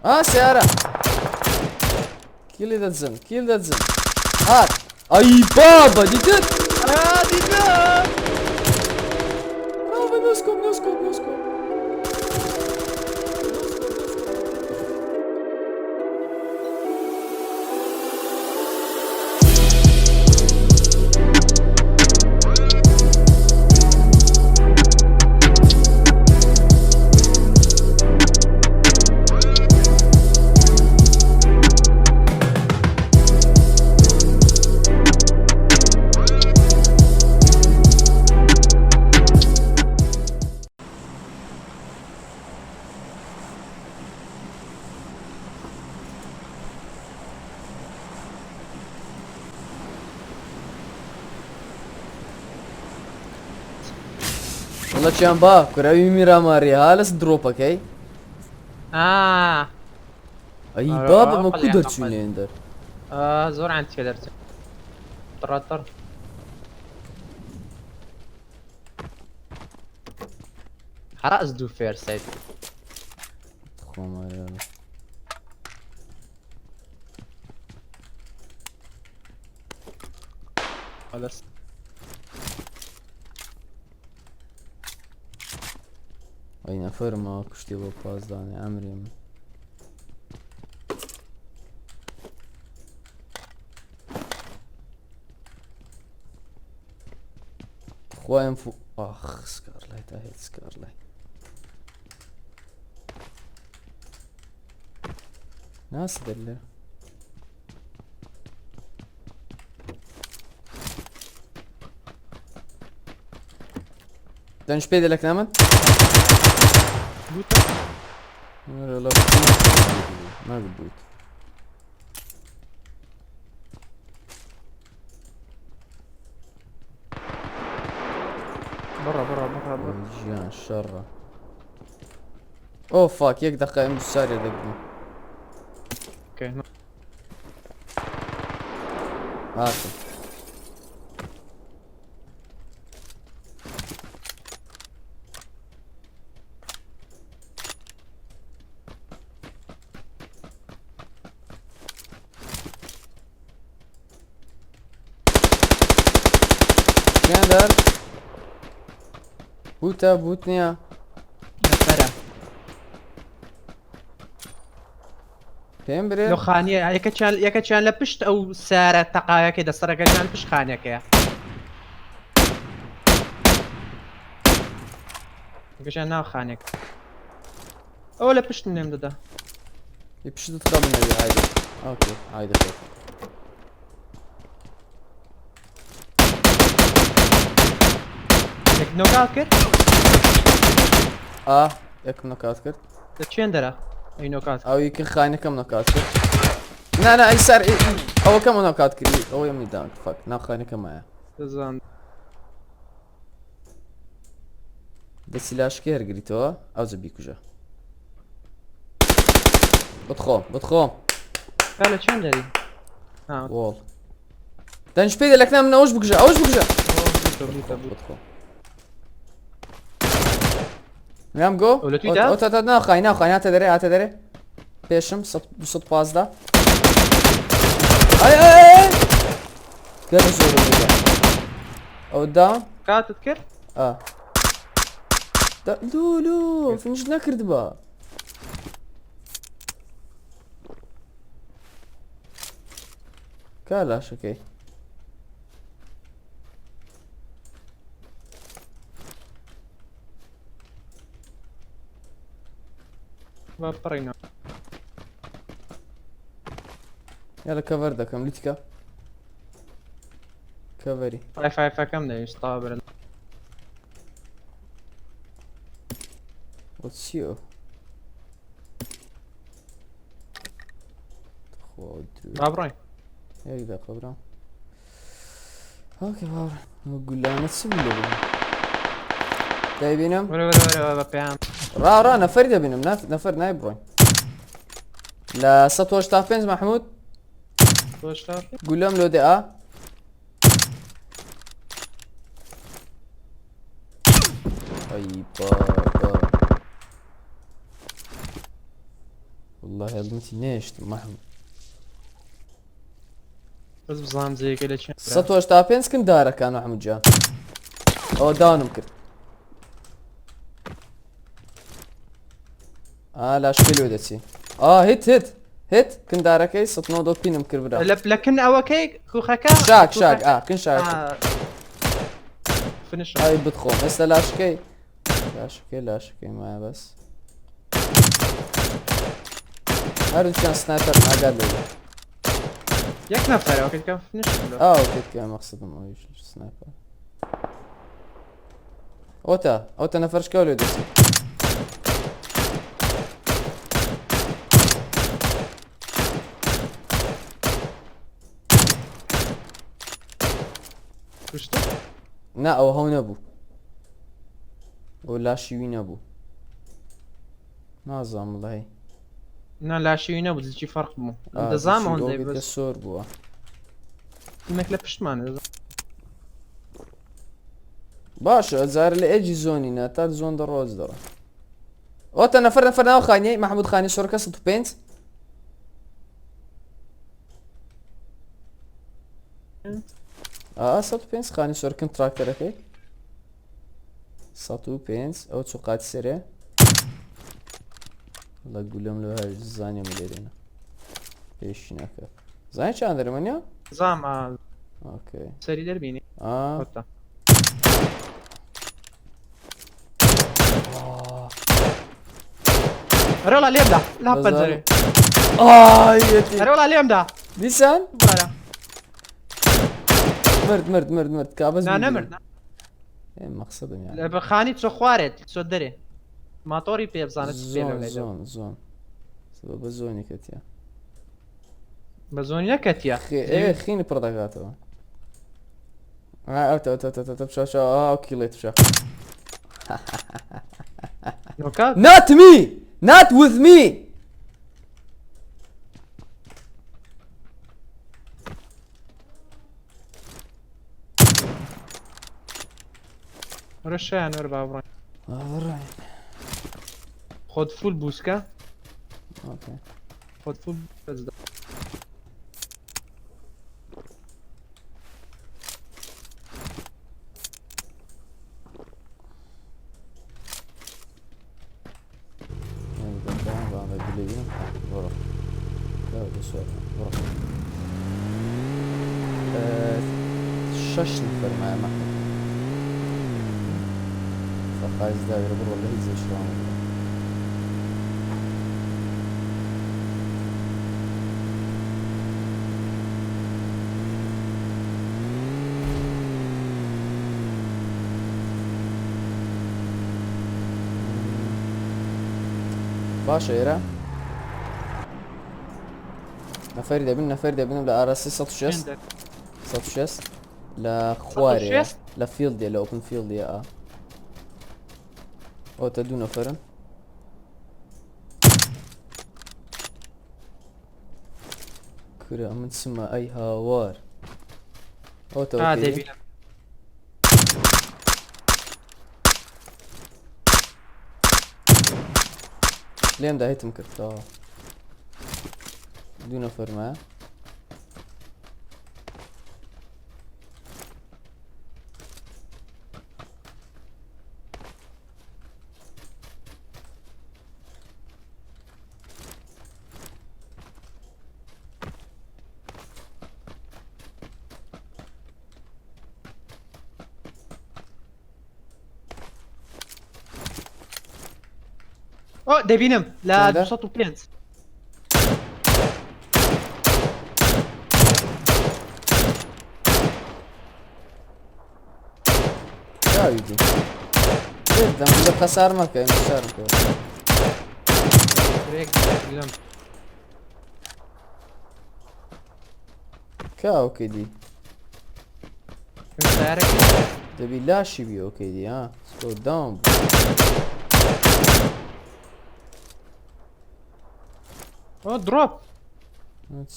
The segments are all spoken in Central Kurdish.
ئا سیارە کیلی دەدزم کیل دەدزم هات ئەی بابا دیتت دیتم برافو no scope no scope no scope. وەڵا چیان با کورە ئەوی میراماری ها لەس درۆپەکەی ئا ئەی ئەرە بابە مە کو قەلیان دەرچوین نەقەل. لێندەر زۆر عند تێ دەرچوو تڕەتڕ حرقس دوو فێر سید خۆمارە بەس ئەی نەفەرمەوە کوشتی بۆ پازدانێ ئەمری من خوایم فو ئاخ سکارلایت ئاهێت سکارلایت ناس دەلێ دەنج پێ دەلەک نامن بوتە ناک بوت بڕە بڕە بڕە بڕە گیان شەڕە ئۆ فاک یەک دقە ئەم سارێ دەگرم ئۆکەی هاتم چیان دەر بوتە بوت نییە نەفەرە پێم برێ لۆ خانیە یەکەچیان یەکەچیان لە پشت ئەو سارە تەقاوەکەی دەسەرەکەیان پشت خانەکەیە یەکەچیان ناو خانێک ئەوە لە پشت نێم دەدا پشتت خەم نەبی عایدە ئۆکەی عایدە خێر یەک نۆکات کرد ئا یەکم نۆکات کرد لە چێن دەرە ئەی نۆکات ئەو یەکە خانەکەم نۆکات کرد نا نا ئەی سەر ئەوەکەم نۆکات کرد ئەوەی منی دانک فەک ناو خانەکەم مایە دەزان دەسی لاشکێ هەرگریتەوە ئەوجە بیکوژە بتخۆم بتخۆم تا لە چێن دەری ها وۆڵ دەنج پێ لەکنا من ئەوش بکوژە ئەوش بکوژە بوتە بوتە بوت بتخۆم میام گۆ ئەو لە توی دا؟ ئەو تا تا ناخای ناخای هاتە دەرێ هاتە دەرێ پێشم 215 ئەی ئەی ئەی گەلە زۆر بووە ئەو داون کاتت کرد ئا لۆ لۆ فنش نەکردبا کا لاشەکەی با پڕینەوە یاڵە کەڤەر دەکەم لوتکە کەڤەری فایفەکەم دەویست تا برن What's you? خوا درو با بڕۆین یەک دەقە برام ئۆکەی با بڕۆین. ئەو گولانە چ بوو لە بوو دەیبینم وەرە وەرە وەرە بە پێیان ڕا ڕا نەفەری دەبینم نەفەر نای بڕۆین لە 185 محمود تۆشتا گولەم لۆ دێ ئا ئەی بابا. وەڵا helmet ی نێشتم مەحمود. بەس بزانم جێگە لە چێ. 185 کن دارەکان مەحمود جان. ئەوە down م کرد. ئا لاشکەی لۆ دەچی. ئا hit hit hit کن دارەکەی 192 ping م کرد برا. لە لە کن ئەوەکەی کوخەکە shack shack ئا کن shack. finish. ئای بتخۆم ئێستا لاشکەی لاشەکەی لاشەکەی مایە بەس. هەردووکیان sniper ئاگات لێ بێ. یەک نەفەرە ئەوەکەی کە finish کردووە. ئا ئەوەکەی کە مەقسەدم ئەویش sniper. ئەوەتا ئەوەتا نەفەرشکە لێ دەچی. کوشتت؟ نا ئەوە هەو نەبوو. ئەو لاشی وی نەبوو. نازانم وڵی. نا لاشی وی نەبوو دزچی فەرق بوو. دەزانم ئەوەندەی بەس سۆر بووە. تیمێک لە پشتمانە. باشە ئەجارە لە edge ی zone ی نا تا zone دەڕۆ دەڕۆ. ئۆتە نەفەر نەفەر ناو خانیەی مەحمود خانی سۆرەکە 105. ئا 105 خانی سۆرکن تراکتەرەکەی 105 ئەو چوو قاتی سەرێ لە گولەم لە هەر زانیم لێرێنە پێشی ناکات زانی چیان دەرمە نیە؟ زام okay سەری دەربینی ئا ئۆتە ئەرەوەڵا لێم دا لا پەنجەرێ ئایەتی ئەرەوەڵا لێم دا دیسان دووبارە مرد مرد مرد مرد کابەس نا نەمرد ئێ مەقسەدم یان لە خانی چۆ خوارێت چۆ دەرێ ماتۆڕی پێ بزانە چ پێ zone لەولای دەر. zone zone سبب بە zone ی کەتیە بە zone ی نەکەتیە ئێ خینی پڕ دەکاتەوە ئەوتە ئەوتە ئەوتە ئەوتە بچە بچە ئاو کیڵێت بچە نۆکات Not me! Not with me! وەرە شایان وەرە با بڕۆین. بڕۆین. خۆت full boost کە. okay. خۆت full بەس دە. بڕۆ. بڕۆ. شەش نەفەر مایە مەحمود. فەقایز داوێرە بڕۆ لە هیچ زێشوان. باشە ئێرە نەفەری دەبن نەفەری دەبنم لە ئاراسی 106 106 لە خوارێ لە field ێ لە open field ێ ئا ئەوتە دوو نەفەرن کورە من چمە ئەی هاوار ئەوتە دەبینم لێمدا hit م کردەوە دوو نەفەرمایە. ئۆ دەبینم لە 205. چاوی دی دەم لە خەسار مەکە خەسارم کە. لەم کا okay دی سیارەکە دەبی لاشی بی okay دی ها سکۆ down بوو. ئۆ drop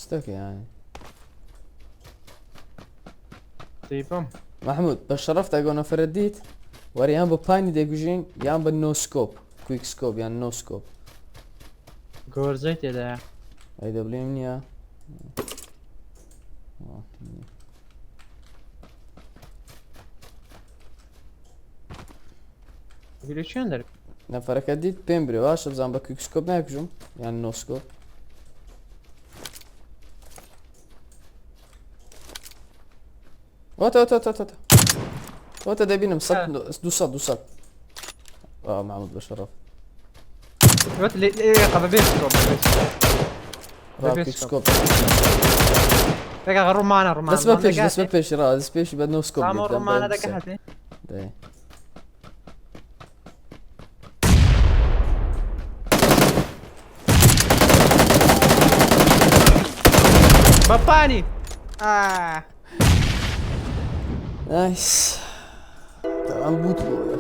شتەکە یانی دەیبەم. محمود بە شەرەفت ئەگەر نەفەرت دیت وەرە یان بە پانی دەگوژین یان بە no scope quick scope یان no scope. گۆرزەی تێدایە. ئەی دەبلیم نییە. چیان دەر نەفەرەکە دیت پێم برێ باشە بزان بە quickscope ناکوژم یان no scope. وەتە وەتە وەتە وەتە وەتە دەبینم سەد دوو دوو محمود بەشەڕەف. وەت لێ بەبێ scope بەبێ scope. دەکا ڕوومانە ڕوومانە دەست بە پێش دەست بە پێش ڕا دەست پێشی بە no scope ڕوومانە دەکە هەتێ. بەپانی nice. تەمام بوت بۆ.